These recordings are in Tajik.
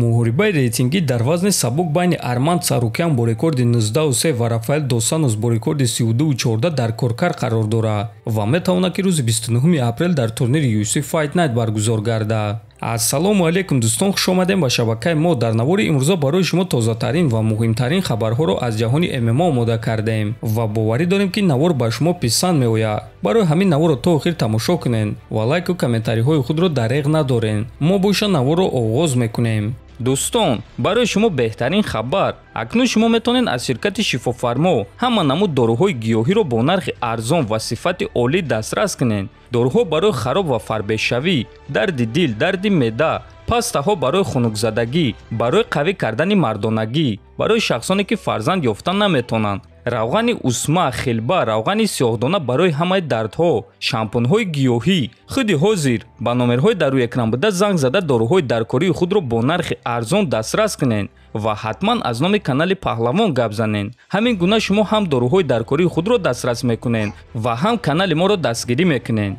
Муҳорибаи рейтингӣ дар вазни сабук байни Арман Царукян бо рекорди 19-3 ва Рафаэл дос Санос бо рекорди 32-14 дар коркар қарор дорад ва метавонад, ки рӯзи 29 апрел дар турнири UFC Fight Night баргузор гардад. Ассалому алайкум, дӯстон, хуш омадем ба шабакаи мо. Дар навори имрӯза барои шумо тозатарин ва муҳимтарин хабарҳоро аз ҷаҳони ММА омода кардаем ва боварӣ дорем, ки навор ба шумо писанд меояд. Барои ҳамин наворро то охир тамошо кунед ва лайку комментариҳои худро дареғ надорен. Мо боша наворро оғоз мекунем. Дӯстон, барои шумо беҳтарин хабар: акнун шумо метавонед аз ширкати Шифофармо ҳама намуд доруҳои гиёҳиро бо нархи арзон ва сифати олӣ дастрас кунед. Доруҳо барои хароб ва фарбешавӣ, дарди дил, дарди меъда, пастаҳо барои хунукзадагӣ, барои қавӣ кардани мардонагӣ, барои шахсоне, ки фарзанд ёфта наметавонанд, равғани усма, хилба, равғани сиёҳдона барои ҳамаи дардҳо, шампунҳои гиёҳӣ. Худи ҳозир ба номерҳои дар рӯи экран буда занг зада, доруҳои даркории худро бо нархи арзон дастрас кунед ва ҳатман аз номи канали Паҳлавон гап занед. Ҳамин гуна шумо ҳам доруҳои даркории худро дастрас мекунед ва ҳам канали моро дастгирӣ мекунед.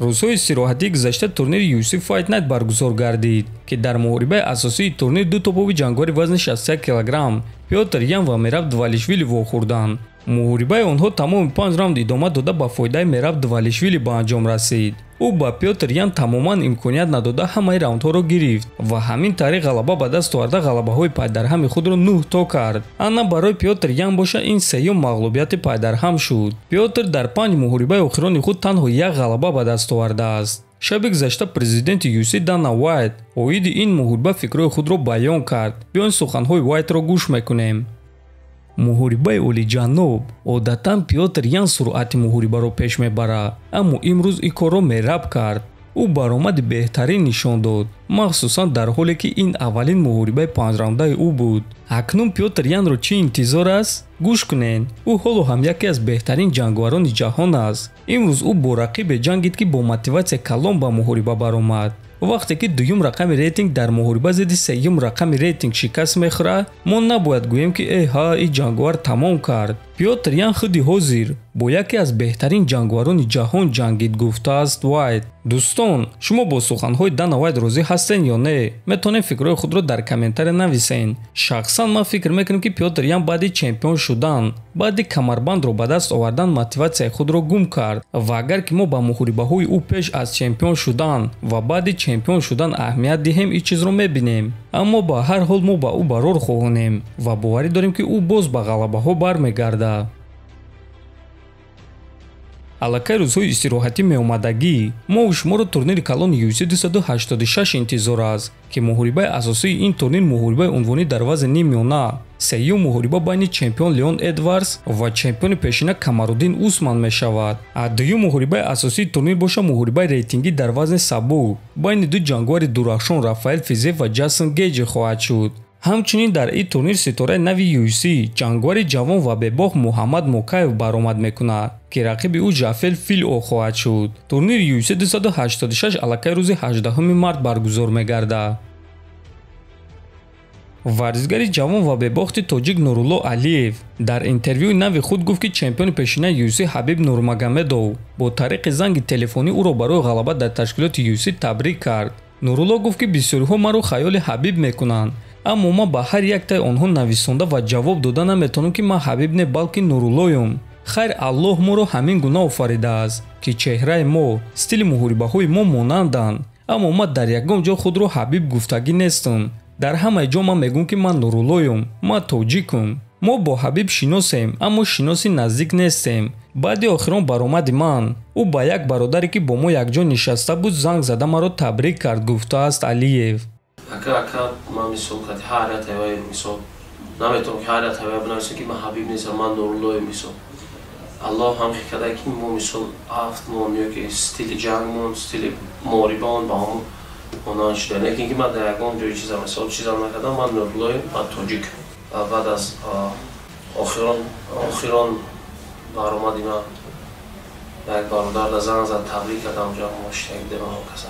Рӯзҳои истироҳатии гузашта турнири UFC Fight Night баргузор гардид, ки дар муҳорибаи асосии турнир ду топови ҷанговари вазни 61 килограмм Пётр Ян ва Мераб Двалишвили вохӯрданд. Муҳорибаи онҳо тамоми панҷ раунд идома дода, ба фоидаи Мераб Двалишвили ба анҷом расид. Ӯ ба Пётр Ян тамоман имконият надода, ҳамаи раундҳоро гирифт ва ҳамин тариқ ғалаба ба даст оварда, ғалабаҳои пайдарҳами худро нӯҳ то кард. Ана барои Пётр Ян боша ин сеюм мағлубияти пайдарҳам шуд. Пётр дар панҷ муҳорибаи охирони худ танҳо як ғалаба ба даст овардааст. Шаби гузашта президенти UFC Дана Уайт оиди ин муҳориба фикрҳои худро баён кард. Биён, суханҳои Уайтро гӯш мекунем. Муҳорибаи олиҷаноб. Одатан Пётр Ян суръати муҳорибаро пеш мебарад, аммо имрӯз ин корро Мераб кард. Ӯ баромади беҳтарин нишон дод, махсусан дар ҳоле ки ин аввалин муҳорибаи панҷраундаи ӯ буд. Акнун Пётр Янро чӣ интизор аст? Гӯш кунед, ӯ ҳоло ҳам яке аз беҳтарин ҷанговарони ҷаҳон аст. Имрӯз ӯ бо рақибе ҷангид, ки бо мотиватсия калон ба муҳориба баромад. Вақте ки дуюм рақами рейтинг дар муҳориба зидди сеюм рақами рейтинг шикаст мехӯрад, мо набояд гӯем, ки э ҳа, ин ҷанговар тамом кард. Пётр Ян худи ҳозир бо яке аз беҳтарин ҷанговарони ҷаҳон ҷангид, гуфтааст Уайт. Дӯстон, шумо бо суханҳои Дана Уайт розӣ ҳастед ё не? Метавонед фикрҳои худро дар комментария нависен. Шахсан ман фикр мекунам, ки Пётр Ян баъди чемпион шудан, баъди камарбандро ба даст овардан мотиватсияи худро гум кард ва агар ки мо ба муҳорибаҳои ӯ пеш аз чемпион шудан ва баъди чемпион шудан аҳамият диҳем, ин чизро мебинем. Аммо ба ҳар ҳол мо ба ӯ барор хоҳонем ва боварӣ дорем, ки ӯ боз ба ғалабаҳо бармегардад. Аллакай рӯзҳои истироҳатӣ меомадагӣ, мову шуморо турнири калони UFC 286 интизор аст, ки муҳорибаи асосии ин турнир муҳорибаи унвонӣ дар вазни ниммиёна, сеюм муҳориба байни чемпион Леон Эдвардс ва чемпиони пешина Камаруддин Усман мешавад. А дуюм муҳорибаи асосии турнир боша муҳорибаи рейтингӣ дар вазни сабук байни ду ҷанговари дурахшон Рафаэл Физиев ва Ҷастин Гейҷи хоҳад шуд. Ҳамчунин дар ин турнир ситораи нави UFC, ҷанговари ҷавон ва бебох Муҳаммад Мокаев баромад мекунад, ки рақиби ӯ Жафел Фило хоҳад шуд. Турнири UFC 286 аллакай рӯзи 18 март баргузор мегардад. Варзишгари ҷавон ва бебохти тоҷик Нурулло Алиев дар интервюи нави худ гуфт, ки чемпиони пешинаи UFC Ҳабиб Нурмагомедов бо тариқи занги телефонӣ ӯро барои ғалаба дар ташкилоти UFC табрик кард. Нурулло гуфт, ки бисёриҳо маро хаёли Ҳабиб мекунанд, аммо ман ба ҳар яктаи онҳо нависонда ва ҷавоб дода наметавонам, ки ман Ҳабиб не, балки Нуруллоюм. Хайр, Аллоҳ моро ҳамин гуна офаридааст, ки чеҳраи мо, стили муҳорибаҳои мо монанданд, аммо ман дар ягон ҷо худро Ҳабиб гуфтагӣ нестам. Дар ҳамаи ҷо ман мегӯям, ки ман Нуруллоюм, ман тоҷикум. Мо бо Ҳабиб шиносем, аммо шиноси наздик нестем. Баъди охирон баромади ман ӯ ба як бародаре, ки бо мо якҷо нишаста буд, занг зада маро табрик кард, гуфтааст Алиев. Ака, ака, ман мисол кати ҳар як тавай, мисол, наметавонам, ки ҳар як тавай бинависам, ки ман Ҳабиб нестам, ман Нуруллоем. Мисол, Аллоҳ ҳам кардае, ки мо, мисол, афтмон ё ки стили ҷангмон, стили муҳорибаон ба ҳамон монанд шуда, лекин ки ман дар ягон ҷои чиза, мисол, чизам накардам. Ман Нуруллоем, ман тоҷик. Ва баъд аз охирон баромади ман як бародар да занг зад, табрик кардам, ҷо мо шитак дем каса.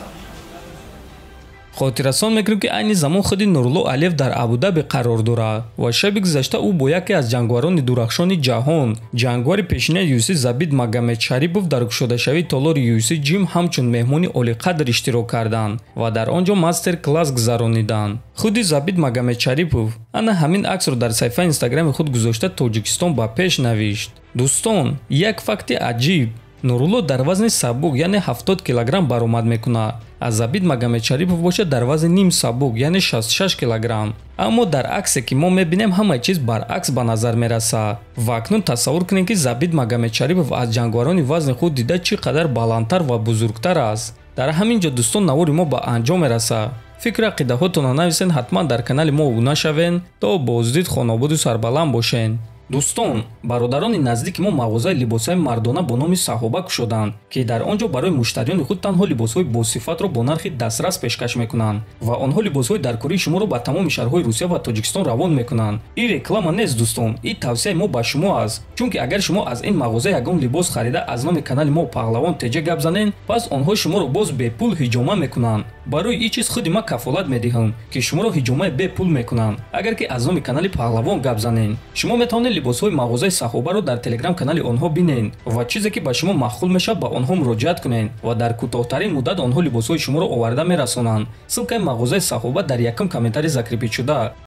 Хотиррасон мекунем, ки айни замон худи Нурулло Алиев дар Абудаби қарор дорад ва шаби гузашта ӯ бо яке аз ҷангварони дурахшони ҷаҳон, ҷангвари пешинаи UFC Забит Магомедшарипов дар кушодашавии толори UFC Gym ҳамчун меҳмони олиқадр иштирок карданд ва дар он ҷо мастер-класс гузарониданд. Худи Забит Магомедшарипов ана ҳамин аксро дар саҳифаи инстаграми худ гузошта, Тоҷикистон ба пеш навишт. Дӯстон, як факти аҷиб: Нурулло дар вазни сабук, яъне 70 килограмм баромад мекунад, а Забит Магомедшарипов бошад дар вазни ним сабук, яъне 66 килограмм. Аммо дар аксе, ки мо мебинем, ҳамаи чиз баръакс ба назар мерасад. Ва акнун тасаввур кунем, ки Забит Магомедшарипов аз ҷангварони вазни худ дида чӣ қадар баландтар ва бузургтар аст. Дар ҳамин ҷо, дӯстон, навори мо ба анҷом мерасад. Фикру ақидаҳотонро нависен, ҳатман дар канали мо обуна шавен. То боздид хонободу сарбаланд бошен. Дӯстон, бародарони наздики мо мағозаи либосҳои мардона бо номи Саҳоба кушоданд, ки дар он ҷо барои муштариёни худ танҳо либосҳои босифатро бо нархи дастрас пешкаш мекунанд ва онҳо либосҳои даркории шуморо ба тамоми шаҳрҳои Русия ва Тоҷикистон равон мекунанд. Ин реклама нест, дӯстон, ин тавсияи мо ба шумо аст, чунки агар шумо аз ин мағоза ягон либос харида, аз номи канали мо Паҳлавон ТЖ гап занед, пас онҳо шуморо боз бепул ҳиҷома мекунанд. Барои ин чиз худи ман кафолат медиҳам, ки шуморо ҳиҷомаи бепул мекунанд, агар ки аз номи канали Паҳлавон гап занед. Шумо метавонед либосҳои мағозаи Саҳобаро дар телеграм канали онҳо бинед ва чизе ки ба шумо маъқул мешавад, ба онҳо муроҷиат кунед ва дар кӯтоҳтарин муддат онҳо либосҳои шуморо оварда мерасонанд. Ссылкаи мағозаи Саҳоба дар якум комментарий закрепить шуда.